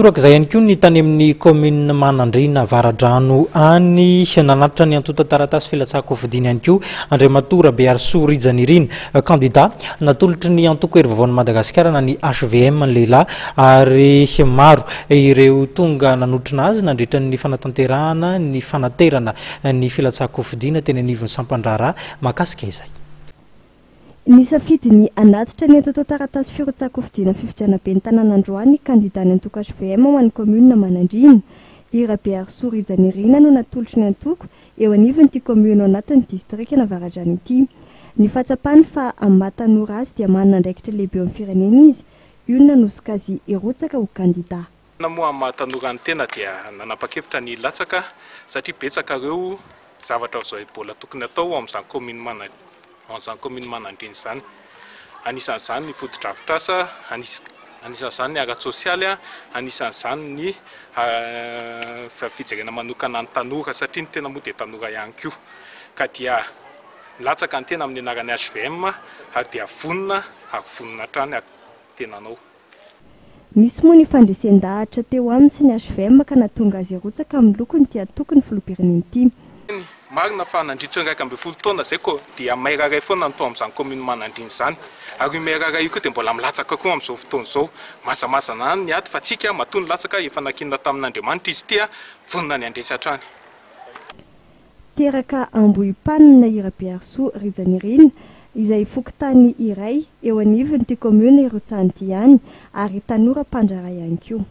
Torak'izay ihany koa ny tany amin'ny kaominina Manandriana Avaradrano any. Nanatitra ny antontan-taratasy filatsahan-kofidiny ihany koa Andriamatoa Rabearisoa Rijanirina, kandida natolotry ny antoko Hery Vaovaon'i Madagasikara na ny hvm ny lehilahy ary maro ireo tonga nanotrona azy nandritra ny fanatanterahana ny fanaterana ny filatsahan-kofidina teny anivon'ny sampan-draharaha mahakasika izay. Nisafidy ny hanatitra ny antontan-taratasy firotsahan-kofidina fifidianana ben'ny tanàna androany ny kandidan'ny antoko hvm ho an'ny kaominina Manandriana. I Rabearisoa Rijanirina no natolotry ny antoko eo anivon'ity kaominina ao anatin'ny distrikan'Avaradrano ity. Ny fahatsapany fa amin'ny maha tanora azy dia manana andraikitra lehibe eo amin'ny firenena izy, io no nanosika azy hirotsaka ho kandida. Na moa amin'ny maha tanora ny tena dia nanapa-kevitra ny hilatsaka satria betsaka ireo zavatra izay mbola tokony hatao ao amin'izany commune mana ao amin'izany commune Manandriana izany. Anisan'izany ny fotodrafitrasa, anisan'izany ny ara-tsosialy, anisan'izany ny fijerena manokana ny tanora satria ny tena moa dia tanora ihany koa. Ka dia milatsaka ny tena amin'ny anaran'ny hvm ary dia vonona ary vonona hatrany ary tenanao. Nisy moa ny fandresen-dahatra teo aminy sy ny hvm ka nahatonga azy hirotsaka amin'ny lokony ity antoko ny filoham-pirenena ity. Eny, marina fa nandritry ny 11 taona izay ko dia maire iray foana no tao amin'izany commune Manandriana izany. Ary io maire iray io koa dia mbola milatsaka koa amin'izao fotoana izao. Mazamazana any ny ady fa tsika matoa nilatsaka efa nankinina tamin'Andriamanitra izy ity, vonona ny handresy hatrany. Teraka Ambohipanina i Rabearisoa Rijanirina, izay fokontany iray eo anivon'ity kaominina irotsahan'ity ihany, ary tanora mpandraharaha ihany koa.